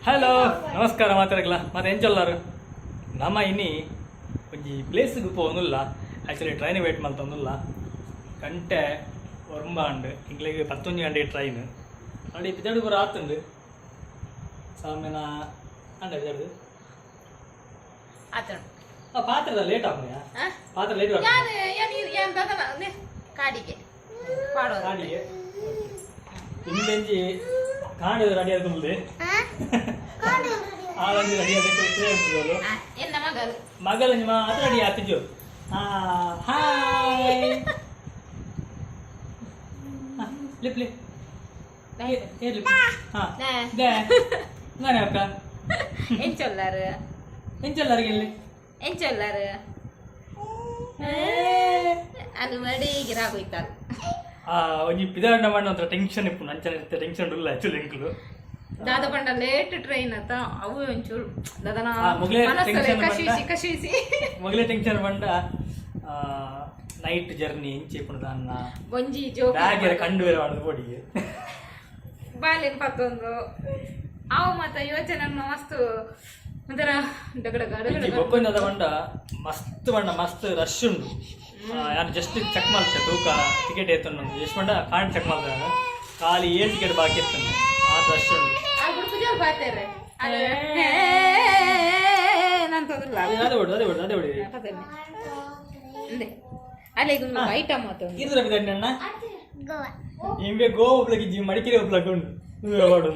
Hello, ನಮಸ್ಕಾರ ಮಾತಾಡಕ್ಲ. ಮತ್ತೆ ಎಂಚೊಲ್ಲಾರು? ನಮ್ಮ ಇನಿ ಒಂಜಿ ಪ್ಲೇಸ್ಗೆ ಪೋವೊಂದುಲ್ಲ. ಆ್ಯಕ್ಚುಲಿ ಟ್ರೈನ್ ವೇಟ್ ಮಲ್ತೊಂದುಲ್ಲ. ಗಂಟೆ 9 ಆಂಡ್. ಎಂಕ್ಲೆಗ್ 11 ಗಂಟೆಗೆ ಟ್ರೈನ್. ಅಡಿ ಪಿದಡು ಪೂರ ಆತುಂಡು ಸಾಮ್ಯನ ಅಂಡ ಪಿದಡು. ಆತಣ. ಆ ಪಾತ್ರದ ಲೇಟ್ ಆಪುನ. ಆ? ಪಾತ್ರ ಲೇಟ್. ಯಾನ್ ಯಾನ್ ಯಾನ್ ದಾದನ ನೆ ಕಾಡಿಗೆ ಪಾಡೋದು. ಕಾಡಿಗೆ ಇಂದೆಂಜಿ ಕಾಂಡದ ರೆಡಿ ಆದುಂಡು. ಆಲಂಜಿ ರೆಡಿ ಆದ. ಆ, ಎನ್ನ ಮಗಲು. ಮಗಲ ನಿಮ್ಮ ಅದು ರೆಡಿ ಆತಿಜು. ಹಾಯ್, ಲಿಪ್ ಲಿಪ್ ಏ ಲಿಪ್. ಹಾ. ನೇ. ದೇ ನಾನೇ ಅಕ್ಕ. ಎಂಚೊಲ್ಲಾರು? ಎಂಚೆಲ್ಲರಿಗೆ ಇಲ್ಲಿ? ಎಂಚೊಲ್ಲಾರು? ಅದು ಮಡಿಗೆ ರಾಗೋಯ್ತಾರ. ಆ ಒಂಜಿ ಪಿದಾಂಡ ಮಣ್ಣ ಒಂಥರ ಟೆನ್ಷನ್ ಇಪ್ಪು. ಅಂಚನೆ ಟೆನ್ಷನ್ ಉಲ್ಲ ಆಕ್ಚುಲಿ ಎಂಕುಲು. ದಾದ ಪಂಡ ಲೇಟ್ ಟ್ರೈನ್ ಅತ್ತ, ಅವು ಒಂಚೂರು ದಾದನ. ಆ, ಮೊಗ್ಲೇ ಮನಸ್ಸಲ್ಲೇ tension. ಕಶಿಸಿ ಕಶಿಸಿ. ಮೊಗಲೇ ಟೆನ್ಷನ್ ಬಂಡ ನೈಟ್ ಜರ್ನಿ ಇಂಚೆ ಇಪ್ಪುನ ದಾನ್ನ. ಒಂಜಿ ಜೋಕ್. ಬ್ಯಾಗ್ ಎಲ್ಲ ಕಂಡು ಬೇರೆ ಮಾಡೋದು ಪೋಡಿಗೆ. ಬಾಲಿನ ಪತ್ತೊಂದು ಅವು ಮತ್ತ ಯೋಚನೆ ಮಸ್ತ್ ಒಂಥರ ಡಗಡಗ ಡಗಡಗ. ಬೊಕ್ಕೊಂದದ ಬಂಡ ಮಸ್ತ್ ಬಂಡ ಮಸ್ತ್ ರಶ್ ಉಂಡು. ಯಾರು ಜಸ್ಟ್ ಚೆಕ್ ಮಾಡ್ತೆ ತೂಕ ಟಿಕೆಟ್ ಏತುಂಡು. ಎಷ್ಟು ಬಂಡ ಕಾರ್ಡ್ ಚೆಕ್ ಮಾಡ್ತಾರೆ. ಖಾಲಿ 7 ಟಿಕೆಟ್ ಬಾಕಿ ಇತ್ತು, ಆ ರಶ್ ಉಂಡು. ಆ ಗುಡುಪು ಜೋರು ಬಾತೇರೆ ಅದು ನಾನು ತೊಂದ್ರೆ. ಅದೇ ಅದೇ ಬಿಡು, ಅದೇ ಬಿಡು, ಅದೇ ಬಿಡಿ. ಅಲ್ಲಿಗೆ ಒಂದು ಐಟಮ್ ಆತು. ಇದು ರವಿ ಅಣ್ಣ ಇಂಬೆ ಗೋ ಒಬ್ಲకి ಜಿ ಮಡಿಕೇರಿ ಒಬ್ಲಕ್ಕೆ ಉಂಟು ಮಾಡೋದು.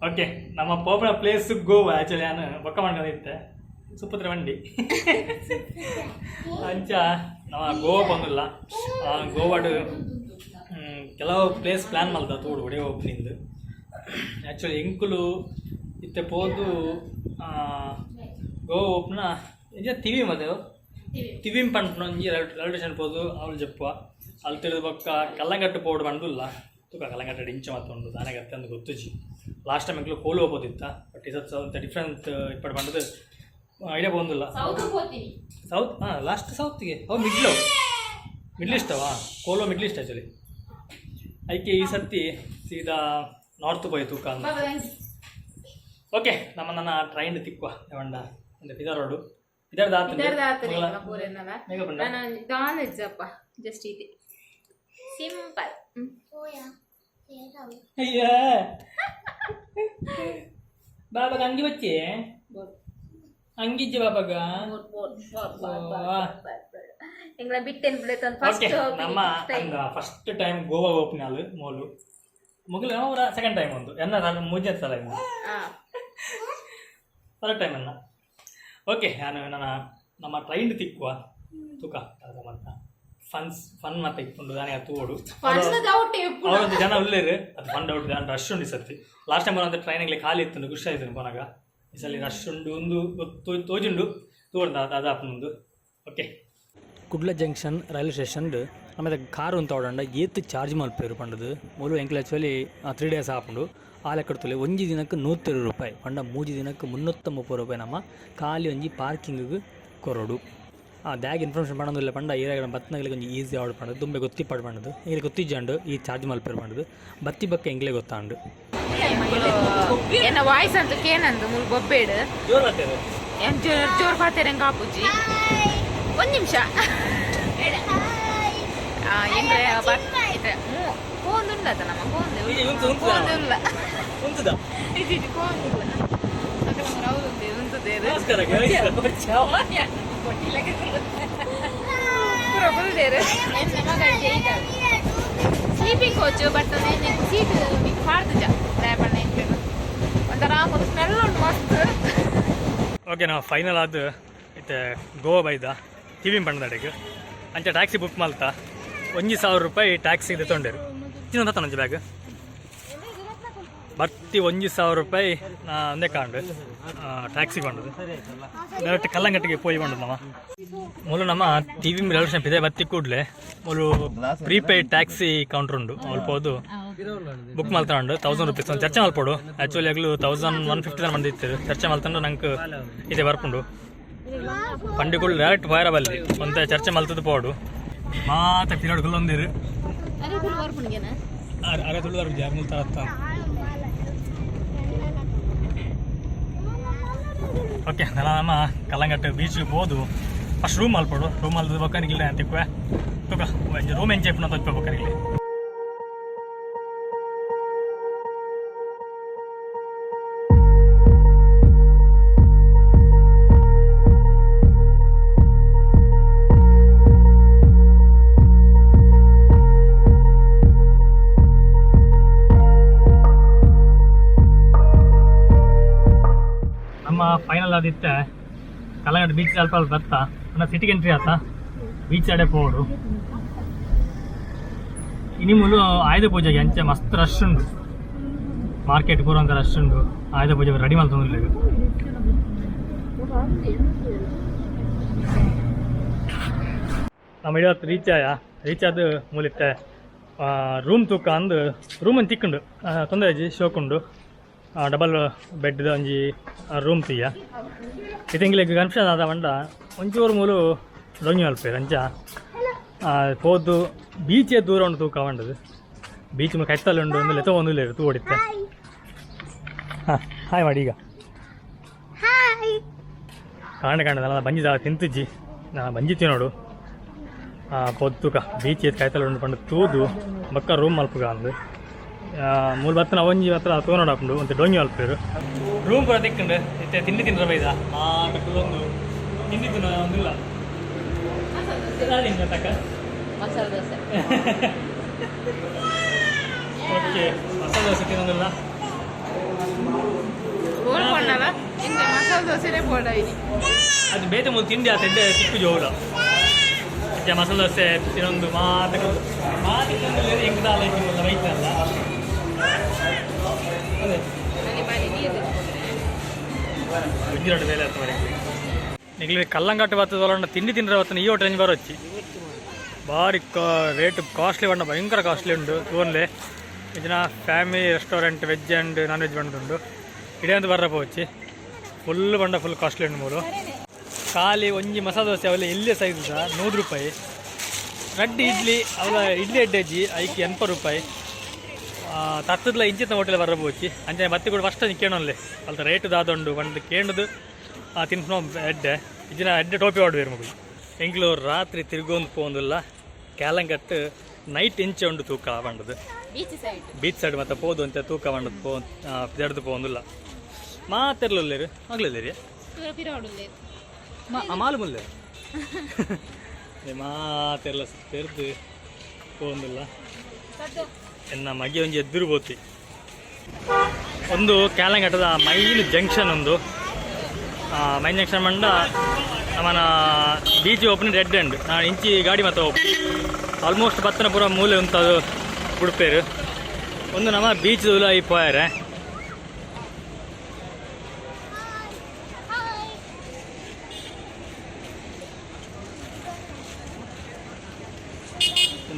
ಓಕೆ, ನಮ್ಮ ಪೋಪುನ ಪ್ಲೇಸ್ ಗೋವಾ. ಆಕ್ಚುಲಿ ನಾನು ಬೊಕ್ಕ ಮಾಡ್ಕೊಂಡಿದ್ದೆ ಸುಪುತ್ರ ವಂಡಿ ಅಂಚ. ನಮ್ಮ ಗೋವಾ ಬಂದಿಲ್ಲ. ಗೋವಾಡು ಕೆಲವು ಪ್ಲೇಸ್ ಪ್ಲ್ಯಾನ್ ಮಲ್ತ ತೋಡು ಒಡೆ ಓಪನಿಂದ. ಆ್ಯಕ್ಚುಲಿ ಎಂಕುಲು ಇತ್ತೆ ಪೋದು ಗೋವಾ ಓಪನ ಇಂಚ ತಿವಿ ಮತ್ತೆ ತಿವಿಂ ಪನ್ಪುನ ಒಂಜಿ ರೈಲ್ವೆ ಸ್ಟೇಷನ್ ಪೋದು ಅವಳು ಜಪ್ಪುವ. ಅಲ್ಲಿ ತಿಳಿದು ಬೊಕ್ಕ ಕಲ್ಲಂಗಟ್ಟು ಪೋಡು ಪಂಡುಲ್ಲ. ತುಕ ಕಲ್ಲಂಗಟ್ಟು ಇಂಚ ಮತ್ತೊಂದು ದಾನೆಗೆ ಅತ್ಯಂತ ಗೊತ್ತುಜಿ. ಲಾಸ್ಟ್ ಟೈಮ್ ಎಂಕುಲು ಕೋಲು ಹೋಗೋದಿತ್ತ, ಬಟ್ ಈ ಸತ್ ಡಿಫ್ರೆಂಟ್ ಇಪ್ಪಡು ಪಂಡದು ಐಡಿಯಾ ಪೋಂದಿಲ್ಲ. ಸೌತ್ ಹೋಗ್ತೀನಿ. ಸೌತ್, ಹಾಂ, ಲಾಸ್ಟ್ ಸೌತ್ಗೆ ಅವು ಮಿಡ್ಲು ಮಿಡ್ಲ್ ಇಷ್ಟವಾ ಕೋಲೋ ಮಿಡ್ಲ್ ಇಷ್ಟ ಆ್ಯಕ್ಚುಲಿ. ಐಕೆ ಈ ಸತಿ ಸೀದಾ ನಾರ್ತ್ ಪೋಯಿ ತೂಕ ಅಂತ. ಓಕೆ, ನಮ್ಮ ನನ್ನ ಟ್ರೈನ್ ತಿಕ್ಕುವ ವಂಡ ಅಂದ್ರೆ ಪಿದಾರ್ ರೋಡು ಪಿದಾರ್. ಮೇಘ. ನಾನು ದಾನ್ ಇಜ್ಜಪ್ಪ, ಜಸ್ಟ್ ಇದೆ ಸಿಂಪಲ್. ಅಯ್ಯ ಬಾಬಾಗ ಅಂಗಿ ಬಚ್ಚಿ ಅಂಗಿಜ್ಜಿ ಬಾಬಾಗ. ಎಂಗ್ಲ ಬಿಟ್ಟೆನ್ ಬಿಡೈತೆ ಫಸ್ಟ್. ಓಕೆ, ನಮ್ಮ ಫಸ್ಟ್ ಟೈಮ್ ಗೋವಾ ಓಪನ್ ಆಲು ಮೋಲು ಮುಗಿಲು. ಅವರ ಸೆಕೆಂಡ್ ಟೈಮ್ ಒಂದು ಎನ್ನ ಮೂಜನೇ ಸಲ ಇಂದು. ಥರ್ಡ್ ಟೈಮ್ ಅನ್ನ. ಓಕೆ, ನಾನು ನನ್ನ ನಮ್ಮ ಟ್ರೈನ್ ತಿಕ್ಕುವ ತುಕ ಅಂತ ಫನ್ಸ್ ಫನ್ ಮತ್ತೆ ಇಟ್ಕೊಂಡು ದಾನೆ ತೋಡು. ಅವರೊಂದು ಜನ ಉಲ್ಲೇರು, ಅದು ಫನ್ ಔಟ್ ದಾನ್ ರಶ್ ಉಂಡು. ಈ ಸರ್ತಿ ಲಾಸ್ಟ್ ಟೈಮ್ ಬರೋಂಥ ಟ್ರೈನಿಗೆ ಖಾಲಿ ಇತ್ತು, ಖುಷಿ ಆಯ್ತು ಪೋನಾಗ. ಈ ಸಲ ರಶ್ ಉಂಡು ಒಂದು ಗೊತ್ತು ತೋಜುಂಡು ತೋಡ್ದ ಅದು ಆಪುಂಡು. Okay, Kudla junction railway station ಆಮೇಲೆ ಕಾರ್ ಅಂತ ಓಡಂಡ ಏತ್ ಚಾರ್ಜ್ ಮಲ್ಪೇರು ಪಂಡದು ಮೂಲು. ಎಂಕ್ಲು ಆ್ಯಕ್ಚುಲಿ 3 ಡೇಸ್ ಆಪುಂಡು. ಆ ಲೆಕ್ಕಡ್ತುಲೆ ಒಂಜಿ ದಿನಕ್ಕೆ 160 ರೂಪಾಯಿ ಪಂಡ ಮೂಜಿ ದಿನಕ್ಕೆ 330 ರೂಪಾಯಿ. ನಮ್ಮ ಖಾಲಿ ಒಂಜಿ ಪಾರ್ಕಿಂಗಿಗೆ ಕೊರೊಡು. ಆ ದ್ಯಾಗ್ ಇನ್ಫಾರ್ಮೇಷನ್ ಪಂಡೊಂದುಲ್ಲ ಪಂಡ ಈರಾಗ ಬತ್ನಗಲಿಗೆ ಒಂಜಿ ಈಸಿ ಆವಡ್ ಪಂಡದು ದುಂಬೆ ಗೊತ್ತಿಪ್ಪಾಡು ಪಂಡದು. ಎಂಗ್ಲೆ ಗೊತ್ತಿಜ್ಜಾಂಡು ಈ ಚಾರ್ಜ್ ಮಲ್ಪೇರು ಪಂಡದು. ಬತ್ತಿ ಬಕ್ಕ ಎಂಗ್ಲೆ ಗೊತ್ತಾಂಡು. ಎನ್ನ ವಾಯ್ಸ್ ಅಂತ ಕೇನಂದು ಮುಲ್ ಬೊಬ್ಬೇಡು. ಜೋರು ಬರ್ತೇವೆ. ಏನ್ ಜೋರ್ ಜೋರ್ ಪಾತೇರೆ ಕಾಪುಜಿ. ಒಂದ್ ನಿಮಿಷ. ಎಂಗ್ರೆ ಫೋನ್ ಉಂಡದ ನಮ್ಮ ಫೋನ್. ಉಂಟು, ಉಂಟು. ಫೋನ್ ಇಲ್ಲ. ಉಂಟುದ. ಇದು ಇದು ಫೋನ್ ಇಲ್ಲ. ಹೌದು, ಉಂಟುದೇ. ನಮಸ್ಕಾರ. ಪೂರ ಬುಲ್ದೇರು. ಸ್ಲೀಪಿಂಗ್ ಕೋಚ್, ಬಟ್ ಸೀಟ್ ಪಾಡ್ದುಜ ದಯಪಣ್ಣ. ಒಂಥರ ಸ್ಮೆಲ್ ಉಂಟು ಮಸ್ತ್. ಓಕೆ, ನಾವು ಫೈನಲ್ ಆದ ಇತ್ತೆ ಗೋವಾ ಬೈದ ಟಿವಿ ಪಂಡದಡೆಗೆ. ಅಂಚ ಟ್ಯಾಕ್ಸಿ ಬುಕ್ ಮಲ್ತ. 1000 ರೂಪಾಯಿ ಟ್ಯಾಕ್ಸಿ ತೊಗೊಂಡೇರು. ಇನ್ನೊಂದು ಹತ್ತ ಒಂಜಿ ಬ್ಯಾಗ್ ಬರ್ತಿ. 1000 ರೂಪಾಯಿ ನಾ ಒಂದೇ ಕಾಂಡು ಟ್ಯಾಕ್ಸಿ ಕೊಂಡದು. ಡೈರೆಕ್ಟ್ ಕಲ್ಲಂಗಟ್ಟಿಗೆ ಪೋಯಿ ಕೊಂಡದ್ದು. ನಮ್ಮ ಮೂಲು ನಮ್ಮ ಟಿವಿ ರೈಲ್ವೆ ಸ್ಟೇಷನ್ ಇದೆ. ಬತ್ತಿ ಕೂಡಲೇ ಮೂಲು ಪ್ರೀಪೇಯ್ಡ್ ಟ್ಯಾಕ್ಸಿ ಕೌಂಟರ್ ಉಂಡು. ಅಲ್ಪ ಹೋದು ಬುಕ್ ಮಲ್ತಂಡು 1000 ರುಪೀಸ್ ಒಂದು ಚರ್ಚೆ ಮಲ್ಪೊಡು. ಆ್ಯಕ್ಚುಲಿ ಆಗಲು 1150 ಬಂದಿತ್ತು. ಚರ್ಚೆ ಮಲ್ತಂಡು ನಂಗೆ ಇದೆ ಬರ್ಪುಂಡು. ಪಂಡಿಕುಳು ಡೈರೆಕ್ಟ್ ಪೋಯರ ಬಲ್ಲಿ ಒಂತೆ ಚರ್ಚೆ ಮಲ್ತದ್ದು ಪೋಡು. ಮಾತ ಪಿರಿಯಡ್ ಕುಲ್ಲೊಂದಿರು. ಅರೆ ತುಳುವಾರು ಜಾರ್ಮುಲ್ ತರತ್ತ. ಓಕೆ, ನಮ್ಮ ಕಲ್ಲಂಗಟ್ಟು ಬೀಚ್ ಪೋದು ಫಸ್ಟ್ ರೂಮ್ ಮಲ್ಪಡು. ರೂಮ್ ಮಲ್ದು ಬೊಕ್ಕನಿಗಿಲ್ಲ ತಿಕ್ಕುವೆ. ತುಕ ರೂಮ್ ಎಂಚ ಇಪ್ಪುನ ತೊಚ್ಚ ಬೊಕ್ಕನಿಗಿಲ್ಲ. ನಮ್ಮ ಫೈನಲ್ ಆದಿತ್ತೆ ಕಲ್ಲಂಗಡಿ ಬೀಚ್ ಅಲ್ಪ ಅಲ್ಪ ಬರ್ತಾ ನನ್ನ ಸಿಟಿಗೆ ಎಂಟ್ರಿ ಆತ. ಬೀಚ್ ಅಡೆ ಪೋಡು. ಇನಿ ಮುಲು ಆಯುಧ ಪೂಜೆಗೆ ಅಂಚೆ ಮಸ್ತ್ ರಶ್ ಉಂಡು. ಮಾರ್ಕೆಟ್ ಪೂರ ಅಂತ ರಶ್ ಉಂಡು. ಆಯುಧ ಪೂಜೆ ರೆಡಿ ಮಲ್ತೊಂದಿಲ್ಲ. ನಮ್ಮ ಇವತ್ತು ರೀಚ್ ಆಯ, ರೀಚ್ ಆದ ಮೂಲಿತ್ತೆ ರೂಮ್ ತೂಕ ಅಂದು ರೂಮ್ ಒಂದು ತಿಕ್ಕುಂಡು. ತೊಂದರೆ ಇಜ್ಜಿ, ಶೋಕ್ ಉಂಡು. ಡಬಲ್ ಬೆಡ್ ಒಂಜಿ ರೂಮ್ ತೀಯ. ಇತ್ತೆ ಕನ್ಫ್ಯೂಷನ್ ಆದ ಪಂಡ ಒಂಚೂರು ಮೂಲು ಡೊಂಜಿ ಮಲ್ಪೇರು. ಅಂಚ ಪೋದು ಬೀಚೇ ದೂರ ಉಂಡು ತೂಕ ಪಂಡದು. ಬೀಚ್ ಕೈತಲ್ ಉಂಡು ಒಂದು ಲೆತ ಒಂದು ಇಲ್ಲ ತೂ ಹೊಡಿತ್ತೆ. ಹಾಂ, ಹಾಯ್ ಮಾಡಿ ಈಗ. ಕಾಂಡ ಕಾಂಡ ನನ್ನ ಬಂಜಿದ ತಿಂತಿಜ್ಜಿ. ನಾ ಬಂಜಿ ತಿನ್ನೋಡು. ಪೋದು ತೂಕ ಬೀಚ್ ಏತ್ ಕೈತಲ್ ಉಂಡು ಪಂಡ ತೂದು ಬೊಕ್ಕ ರೂಮ್ ಮಲ್ಪುಗ ಅಂದು. ಮೂಲು ಬತ್ತನ ಒಂಜಿ ಹತ್ರ ತೂನೋಡು ಹಾಕೊಂಡು ಒಂತೆ ಡೊಂಜಿ ಮಲ್ಪೇರು. ರೂಮ್ ಪೂರ ತಿಕ್ಕಂಡು. ಇತ್ತೆ ತಿಂಡಿ ತಿಂದ್ರ ಬೈದ ಮಾತ ಒಂದು ತಿಂಡಿ ತಿನ್ನೋ ಒಂದಿಲ್ಲ ತಕ್ಕ. ಮಸಾಲೆ ದೋಸೆ. ಓಕೆ, ಮಸಾಲೆ ದೋಸೆ ತಿನ್ನೋದಿಲ್ಲ. ರೋಲ್ ಪಣ್ಣಲ್ಲ ಇಂದ ಮಸಾಲೆ ದೋಸೆನೇ ಬೋಡ ಇನಿ. ಅದು ಬೇತೆ ಮೂಲು ತಿಂಡಿ ಆ ತೆಡ್ಡೆ ತಿಕ್ಕು ಜೋಡ. ಅಜ್ಜ ಮಸಾಲೆ ದೋಸೆ ತಿನ್ನೊಂದು ಮಾತ ಮಾತು ತಿನ್ನೊಂದು ಹೆಂಗ್ ದಾಲ ತಿನ್ನಲ್ಲ ಬೈತಲ್ಲ ಅದೇ. ಬನ್ನಿ ಬನ್ನಿ, ನೀರು. ಗುಜ್ಜರಾಟ್ ಬೇಲೆ ಆಯ್ತು ಮರೆ. ನಿಗ್ಲಿ ಕಲ್ಲಂಗಟ್ಟು ಬರ್ತದಲ್ಲ ತಿಂಡಿ ತಿಂದ್ರೆ ಬರ್ತದೆ. ಈ ಹೋಟೆಲ್ ಬರೋಚ್ಚಿ ಭಾರಿ ರೇಟ್ ಕಾಸ್ಟ್ಲಿ ಬಣ್ಣ, ಭಯಂಕರ ಕಾಸ್ಟ್ಲಿ ಉಂಟು. ತೂನ್ಲೆ ಇದನ್ನ family restaurant, veg and non veg ಬಂದುಂಡು. ಇಡೇ ಅಂತ ಬರ್ರ ಪೋಚಿ. ಫುಲ್ ಬಂಡ ಫುಲ್ ಕಾಸ್ಟ್ಲಿ ಉಂಡು ಮೂಲು. ಖಾಲಿ ಒಂಜಿ ಮಸಾಲೆ ದೋಸೆ ಅವೆಲ್ಲ ಎಲ್ಲೇ ಸೈಜ್ 100 ರೂಪಾಯಿ. ರಡ್ಡ್ ಇಡ್ಲಿ ಅವಲ ಇಡ್ಲಿ ಎಡ್ಡೆಜ್ಜಿ ಐಕ್ 80 ರೂಪಾಯಿ. ತತ್ತದ್ಲ ಇಂಚಿನ ಹೋಟೆಲ್ ಬರ್ರ ಪೋಚಿ. ಅಂಚನೆ ಬತ್ತಿ ಕೂಡ ಫಸ್ಟ್ ಕೇಳೋನ್ಲೆ ಅಲ್ತ ರೇಟ್ ದಾದುಂಡು ಬಂದು ಕೇಂಡದು ತಿನ್ಸ್ನೋ ಎಡ್ಡೆ ಇಜ್ಜಿನ ಎಡ್ಡೆ ಟೋಪಿ ಆಡ್ವೇರು ಮಗು. ಎಂಗ್ಲೂರು ರಾತ್ರಿ ತಿರುಗೊಂದು ಪೋಂದಿಲ್ಲ. ಕ್ಯಾಲಂಗಟ್ಟು ನೈಟ್ ಇಂಚೆ ಉಂಡು ತೂಕ ಬಂಡದು. Beach side. ಬೀಚ್ ಸೈಡ್ ಮತ್ತೆ ಪೋದು ಅಂತ ತೂಕ ಬಂಡದು. ಪೋ ಎಡ್ದು ಪೋಂದಿಲ್ಲ. ಮಾತೆರ್ಲುಲ್ಲೇರು ಆಗ್ಲಿಲ್ಲೇರಿ. ಪೂರ ಪಿರೋಡುಲ್ಲೇರು. ಮಾಲು ಮುಲ್ಲೆ ಮಾತೆರ್ಲ ತೆರ್ದು ಪೋಂದಿಲ್ಲ. ಎನ್ನ ಮಗೆ ಒಂಜಿ ಎದ್ದಿರು ಬೋತಿ. ಒಂದು ಕ್ಯಾಲಂಗಟ್ಟದ ಮೈನ್ ಜಂಕ್ಷನ್ ಒಂದು. ಮೈನ್ ಜಂಕ್ಷನ್ ಮಂಡ ನಮ್ಮನ ಬೀಚ್ ಓಪನ್ ರೆಡ್ ಎಂಡ್. ನಾನು ಇಂಚಿ ಗಾಡಿ ಮತ್ತೆ ಓಪನ್ ಆಲ್ಮೋಸ್ಟ್ ಬತ್ತನ ಪೂರ ಮೂಲೆ ಉಂಟದು ಉಡುಪೇರು. ಒಂದು ನಮ್ಮ ಬೀಚ್ ಈ ಪೋಯರೆ.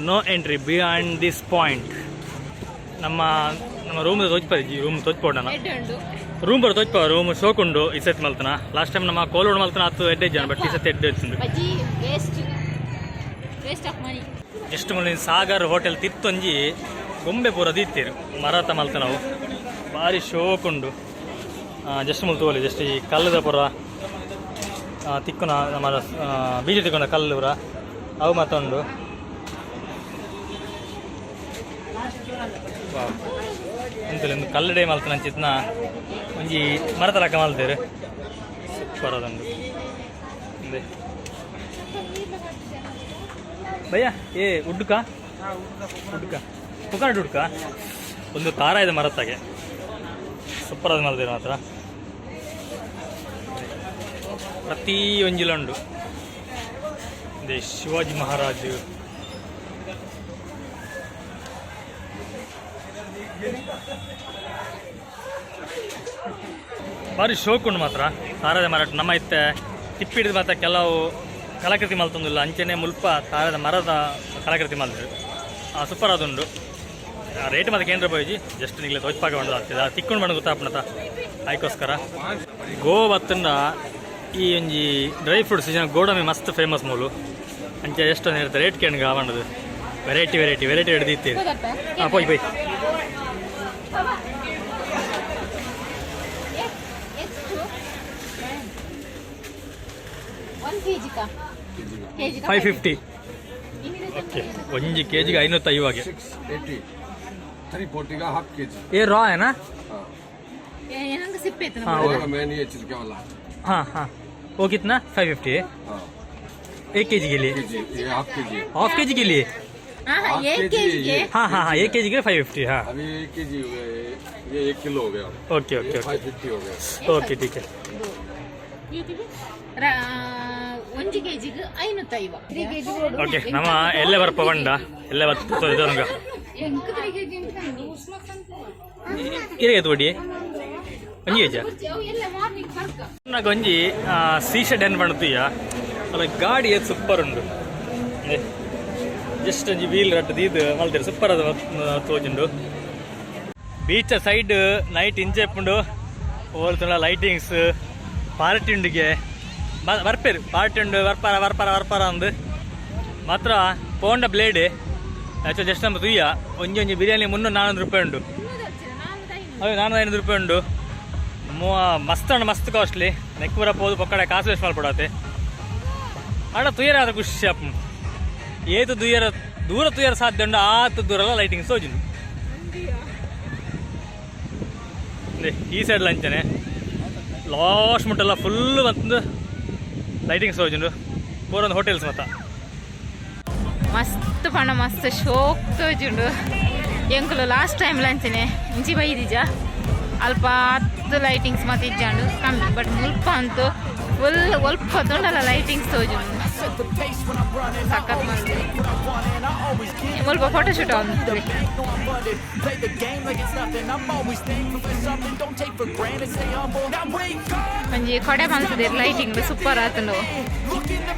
No entry beyond this point. ನಮ್ಮ ನಮ್ಮ ರೂಮ್ ತೋಚ್ಪರಿ, ರೂಮ್ ತೋಚ್ಪೋಡಣ. ಎಡ್ಡೆ ಉಂಡು. ರೂಮ್ ಬರ ತೋಚ್ಪ. ರೂಮ್ ಶೋಕ್ ಉಂಡು. ಈ ಸತಿ ಮಲ್ತನ ಲಾಸ್ಟ್ ಟೈಮ್ ನಮ್ಮ ಕೋಲೋಡ್ ಮಲ್ತನ ಹತ್ತು ಎಡ್ಡೆ ಜನ, ಬಟ್ ಈ ಸತಿ ಎಡ್ಡೆ ಉಂಡು. ಬಜ್ಜಿ waste, waste of money. Just ಮುಲ್ಲಿ ಸಾಗರ್ ಹೋಟೆಲ್ ತಿತ್ತೊಂಜಿ ಗೊಂಬೆ ಪೂರ ದೀತೀರು ಮರತ ಮಲ್ತ ನಾವು. ಭಾರಿ ಶೋಕ್ ಉಂಡು. ಜಸ್ಟ್ ಮುಲ್ ತೋಲಿ. ಜಸ್ಟ್ ಈ ಕಲ್ಲದ ಪೂರ ತಿಕ್ಕುನ ನಮ್ಮ ಬೀಜ ತಿಕ್ಕುನ ಕಲ್ಲು ಪೂರ ಅವು ಮತ್ತೊಂಡು. ಎಂತಲ್ಲ ಒಂದು ಕಲ್ಲಡೆ ಮಲ್ತನ ಅಂಚಿತ್ನ ಒಂಜಿ ಮರತ ಲಕ್ಕ ಮಲ್ತೇರು. ಸೂಪರ್ ಅದೊಂದು. ಇಂದೆ ಭಯ್ಯ ಏ ಉಡ್ಡುಕ ಉಡ್ಡುಕ ಕೊಕೊನಟ್ ಉಡ್ಕ ಒಂದು ತಾರ ಇದೆ ಮರತ್ತಾಗೆ. ಸೂಪರ್ ಆದ ಮಲ್ದೇರು ಮಾತ್ರ. ಪ್ರತಿ ಒಂಜಿಲ ಉಂಡು. ಇದೆ ಶಿವಾಜಿ ಮಹಾರಾಜ್. ಭಾರಿ ಶೋಕ್ ಉಂಡು ಮಾತ್ರ ತಾರದ ಮರ. ನಮ್ಮ ಇತ್ತೆ ತಿಪ್ಪಿಡಿದ ಮಾತ್ರ ಕೆಲವು ಕಲಾಕೃತಿ ಮಲ್ತೊಂದಿಲ್ಲ. ಅಂಚೆನೆ ಮುಲ್ಪ ತಾರದ ಮರದ ಕಲಾಕೃತಿ ಮಲ್ದಿರು. ಸೂಪರ್ ಆದುಂಡು. ರೇಟ್ ಮತ್ತೆ ಕೇಂದ್ರ ಬೋಯಿಜಿ. ಜಸ್ಟ್ ನಿಗ್ಲೆ ತೋಚ್ಪಾಗ ಉಂಡು ಆಗ್ತದೆ. ತಿಕ್ಕೊಂಡು ಬಂದು ಗೊತ್ತಾಪಣತ ಆಯ್ಕೋಸ್ಕರ. ಗೋವಾ ಬತ್ತಂಡ ಈ ಒಂಜಿ ಡ್ರೈ ಫ್ರೂಟ್ಸ್ ಜನ ಗೋಡಂಬಿ ಮಸ್ತ್ ಫೇಮಸ್ ಮೂಲು. ಅಂಚೆ ಎಷ್ಟು ಇರುತ್ತೆ ರೇಟ್ ಕೇಂದ್ರ ಬಂಡದು. ವೆರೈಟಿ ವೆರೈಟಿ ವೆರೈಟಿ ಹಿಡ್ದಿತ್ತೀರಿ. ಹಾಂ, ಪೋಯ್ ಪೋಯ್. ಎಷ್ಟು? ಒನ್ ಕೆಜಿ ಕಾ? ಕೆಜಿ? 550. ಓಕೆ, ಒಂಜಿ ಕೆ ಜಿಗೆ 550ಗೆ. 680, 340 का हाफ के जी. ಏ ರಾ ಏನಾ? ಏನಂಗ ಸಿಪ್ಪೆ हाँ, और मैं नहीं चल क्या वाला. हाँ हाँ, वो कितना? 550? हाँ. एक के जी के लिए? के जी, ये हाफ के जी. हाफ के जी के लिए? ಹಾ, हाफ एक के ಕೆಜಿ जी. ಗೆ. हाँ हाँ हाँ, एक के जी के 550, हाँ. अभी 1 के जी हो गया, ये 1 किलो हो गया. Okay okay. ये ओके. 550 हो गया. ओके, ठीक है. ಒಂಜಿ ಕೆಜಿಗೆ 550. 3 ಕೆಜಿ. ಓಕೆ, ನಮ್ಮ ಎಲ್ಲೇ ಬರ್ಪ ಬಂಡ ಎಲ್ಲೇ ಬರ್ತದೆ. 3 ಕೆಜಿ. ಇರೇ ತೋಡಿ, ಒಂಜಿ ಕೆಜಿ. ಎಲ್ಲ ಮಾರ್ನಿಂಗ್ ಬರ್ಕ. నాకు ಒಂಜಿ ಸೀಶೆಡ್ ಏನ್ ಪಣ್ತೀಯ ಅಲ್ಲ, ಗಾಡಿ ಏತ್ ಸೂಪರ್ ಉಂಡು. ಜಸ್ಟ್ ಒಂಜಿ ವೀಲ್ ರಟ್ಟು ದೀದ್ ಮಲ್ತೆರ್, ಸೂಪರ್ ಅದು ತೋಜುಂಡು. ಬೀಚ್ ಸೈಡ್ ನೈಟ್ ಇಂಚೆಪ್ಪುಂಡು. ಓಲ್ತುಂಡ ಲೈಟಿಂಗ್ಸ್, ಪಾರ್ಟಿ ಉಂಡಿಗೆ ಬರ್ಪೇರು, ಪಾರ್ಟಿ ಉಂಡು. ಬರ್ಪಾರ ಬರ್ಪಾರ ಬರ್ಪಾರ ಅಂದು ಮಾತ್ರ ಪೋಂಡ ಬ್ಲೇಡ್ ಆಕ್ಚುಲಿ. ಜಸ್ಟ್ ನಮ್ಮ ತುಯ್ಯ ಒಂಜಿ ಒಂಜಿ ಬಿರಿಯಾನಿ 300-400 ರೂಪಾಯಿ ಉಂಡು. ಅದೇ 400-500 ರೂಪಾಯಿ ಉಂಡು. ಮಸ್ತ್ ಉಂಡು, ಮಸ್ತ್ ಕಾಸ್ಟ್ಲಿ. ನೆಕ್ ಪೂರ ಪೋದು ಪೊಕ್ಕಡೆ ಕಾಸು ವೇಸ್ಟ್ ಮಲ್ಪಡಾತೆ. ಆಡ ತುಯರ ಆದ ಖುಷಿ ಅಪ್ಪ. ಏತು ದುಯರ ದೂರ ತುಯರ ಸಾಧ್ಯ ಉಂಡು, ಆತು ದೂರಲ್ಲ ಲೈಟಿಂಗ್ ಸೋಜುಂಡು. ಈ ಸೈಡ್ ಲಂಚನೆ ಲಾಸ್ಟ್ ಮುಟ್ಟಲ್ಲ ಫುಲ್ ಮತ್ತೊಂದು ಲೈಟಿಂಗ್ ಸೋಜುಂಡು. ಪೂರ ಒಂದು ಹೋಟೆಲ್ಸ್ ಮತ್ತ. ಮಸ್ತ್ ಪಣ ಮಸ್ತ್ ಶೋಕ್ ತೋಜುಂಡು. ಎಂಕುಲು ಲಾಸ್ಟ್ ಟೈಮ್ ಲಂಚನೆ ಇಂಚಿ ಬೈದಿಜ. ಅಲ್ಪ ಹತ್ತು ಲೈಟಿಂಗ್ಸ್ ಮತ್ತೆ ಇಜ್ಜಾಂಡು ಕಮ್ಮಿ, ಬಟ್ ಮುಲ್ಪ ಅಂತೂ ಫುಲ್ ಒಲ್ಪ ತೊಂಡಲ್ಲ ಲೈಟಿಂಗ್ಸ್ ತೋಜುಂಡು. ಸಖತ್ ಮಸ್ತ್. ಮುಲ್ಪ ಫೋಟೋ ಶೂಟ್ ಒಂದು. Play the game like it's nothing. I'm always thankful for something. Don't take for granted, stay humble. Now wake up! ಒಂಜಿ ಕೊಡೆ ಮಲ್ತದೆ, ಲೈಟಿಂಗ್ ಸೂಪರ್ ಆತುಂಡು. Look in the